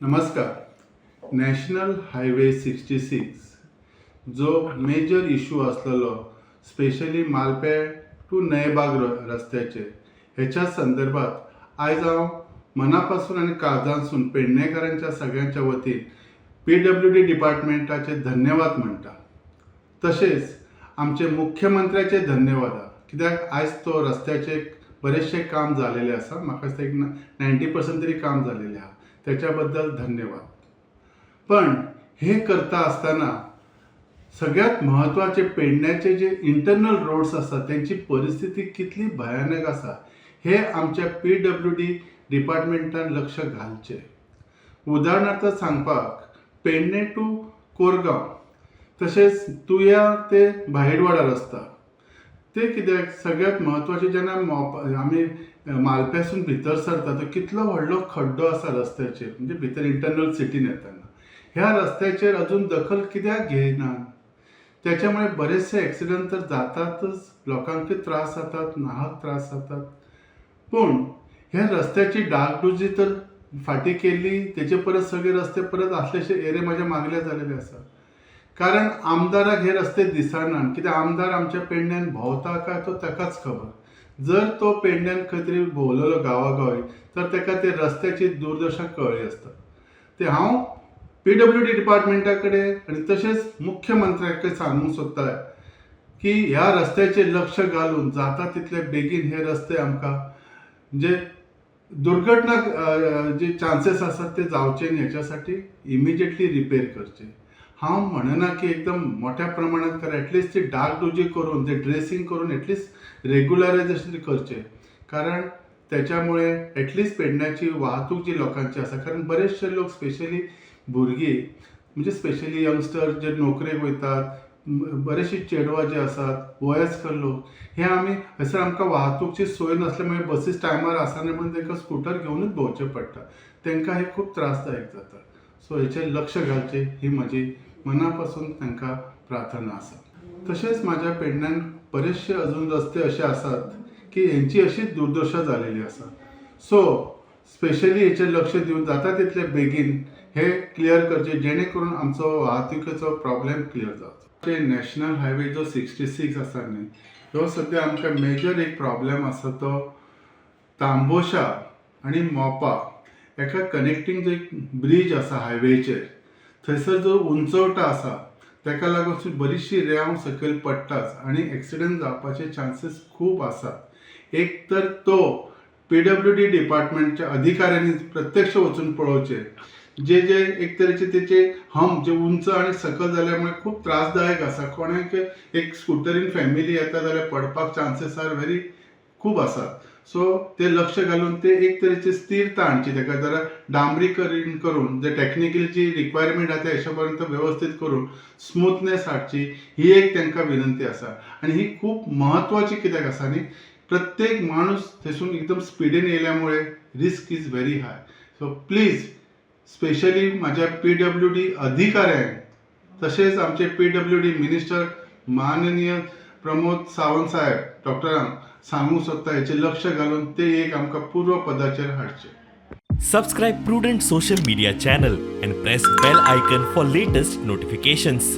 नमस्कार. National highway 66 जो major issue आसलेलो, स्पेशली मालपें टू नयबाग रस्त्याचेर, हेच्या संदर्भात आयज हांव मना पासून आनी काळजांसून पेडणेकारांच्या सगळ्यांच्या वतीन पीडब्ल्यूडी डिपार्टमेंटाचे धन्यवाद म्हणटा. तशेंच आमचे मुख्यमंत्र्याचे धन्यवाद, कित्याक आयज तो रस्त्याचे बरेचशें काम जालेलें आसा. म्हाका दिसता एक 90% तरी काम जालेलें आहा. त्याच्या बद्दल धन्यवाद. पण हे करता आसतना सगळ्यात म्हत्वाचे, पेडण्याचे जे इंटरनल रोड्स आसात, तेंची परिस्थिती कितली भयानक आसा हे आमच्या पीडब्ल्यूडी डिपार्टमेंटान लक्ष घालचें. उदाहरणार्थ सांगपाक, पेडणे टू कोरगांव, तशेंच तुया ते भाईडवाडा रस्ता. ते कित्याक सगळ्यात म्हत्वाचें, जेन्ना आमी मालप्यासून भितर सरता, तो कितलो व्हडलो खड्डो आसा रस्त्याचेर, म्हणजे भितर इंटरनल सिटीन येताना. ह्या रस्त्याचेर अजून दखल कित्याक घेयना? त्याच्यामुळे बरेचसे एक्सिडंट तर जातातच, लोकांकय त्रास जातात, नाहक त्रास जातात. पूण ह्या रस्त्याची डागडुजी तर फाटीं केल्ली, तेचे परत सगळे रस्ते परत आसलेशे एरे म्हाज्या मागल्या जालेले आसा. कारण आमदाराक हे रस्ते दिसना. कित्याक आमदार आमच्या पेडण्यान भोंवता काय तो ताकाच खबर. जर तो पेडण्यान खंय तरी भोंवलेलो गांवागांवी, तर ताका ते रस्त्याची दुर्दशा कळ्ळी आसता. ते हांव पीडब्ल्यूडी डिपार्टमेंटा कडेन आनी तशेंच मुख्यमंत्र्या कडेन सांगूंक सोदता की ह्या रस्त्याचेर लक्ष घालून जाता तितले बेगीन हे रस्ते आमकां, म्हणजे दुर्घटना जे चान्सेस आसात ते जावचे न्ही हेच्या साठी, इमिजिएटली रिपेर करचे. हांव म्हणना की एकदम मोठ्या प्रमाणात करा, एटलिस्ट ती डागडुजी करून, ते ड्रेसिंग करून एटलिस्ट रेग्युलरायझेशन करचें. कारण त्याच्यामुळे एटलिस्ट पेडण्याची वाहतूक जी लोकांची आसा, कारण बरेचशे लोक, स्पेशली भुरगीं, म्हणजे स्पेशली यंगस्टर जे नोकरेक वयतात, बरेचशी चेडवां जी आसात, वयस्कर लोक, हे आमी हयसर आमकां वाहतूकची सोय नासल्या मुळे, बसीस टायमार आसना म्हणून तांकां स्कुटर घेवनूच भोंवचें पडटा. तांकां हें खूब त्रासदायक जाता. सो हेचेर लक्ष घालचें ही म्हजी मना पासून तांकां प्रार्थना आसा. तशेंच म्हाज्या पेडण्यान बरेचशे अजून रस्ते अशे आसात की हेंची अशीच दुर्दशा जालेली आसा. सो स्पेशली हेचेर लक्ष दिवन जाता तितले बेगीन हे क्लियर करचे, जेणे करून आमचो वाहतुकीचो प्रॉब्लेम क्लियर जावचो. ते नॅशनल हायवे जो 66 आसा न्ही, ह्यो सद्या आमकां मेजर एक प्रॉब्लेम आसा. तो तांबोशा आनी मोपा एका कनेक्टींग जो एक ब्रीज आसा हायवेचेर, थंयसर जो उंचवटो आसा, ताका लागून बरीचशी रेंव सकयल पडटाच आनी एक्सिडंट जावपाचे चान्सीस खूब आसात. एक तर तो पीडब्ल्यूडी डिपार्टमेंटच्या अधिकाऱ्यांनी प्रत्यक्ष वचून पळोवचें. जे जे एक तरेचे तेचे हम जे उंच आनी सकयल जाल्यामुळे खूब त्रासदायक आसा. कोणाक एक स्कुटरीन फॅमिली येता जाल्यार पडपाक चान्सीस are very खूब आसात. सो ते लक्ष घालून ते एक तरेची स्थिरता हाडची, ताका जरा डांबरीकरण करून, जे टॅक्निकली जी रिक्वायरमेंट आहा त्या हिशोबान वेवस्थीत करून स्मुथनेस हाडची, ही एक तांकां विनंती आसा. आनी ही खूब म्हत्वाची कित्याक आसा न्ही, प्रत्येक माणूस थंयसून एकदम स्पिडीन येयल्या मुळे risk is very high. So please, specially म्हाज्या पीडब्ल्यूडी अधिकाऱ्यांक, तशेंच आमचे पीडब्ल्यूडी मिनिस्टर माननीय प्रमोद सावंत साहेब डॉक्टरांक सांगूंक सोदता, हेचेर लक्ष घालून ते एक आमकां पूर्व पदाचेर हाडचे. Subscribe Prudent Social Media channel and press bell icon for latest notifications.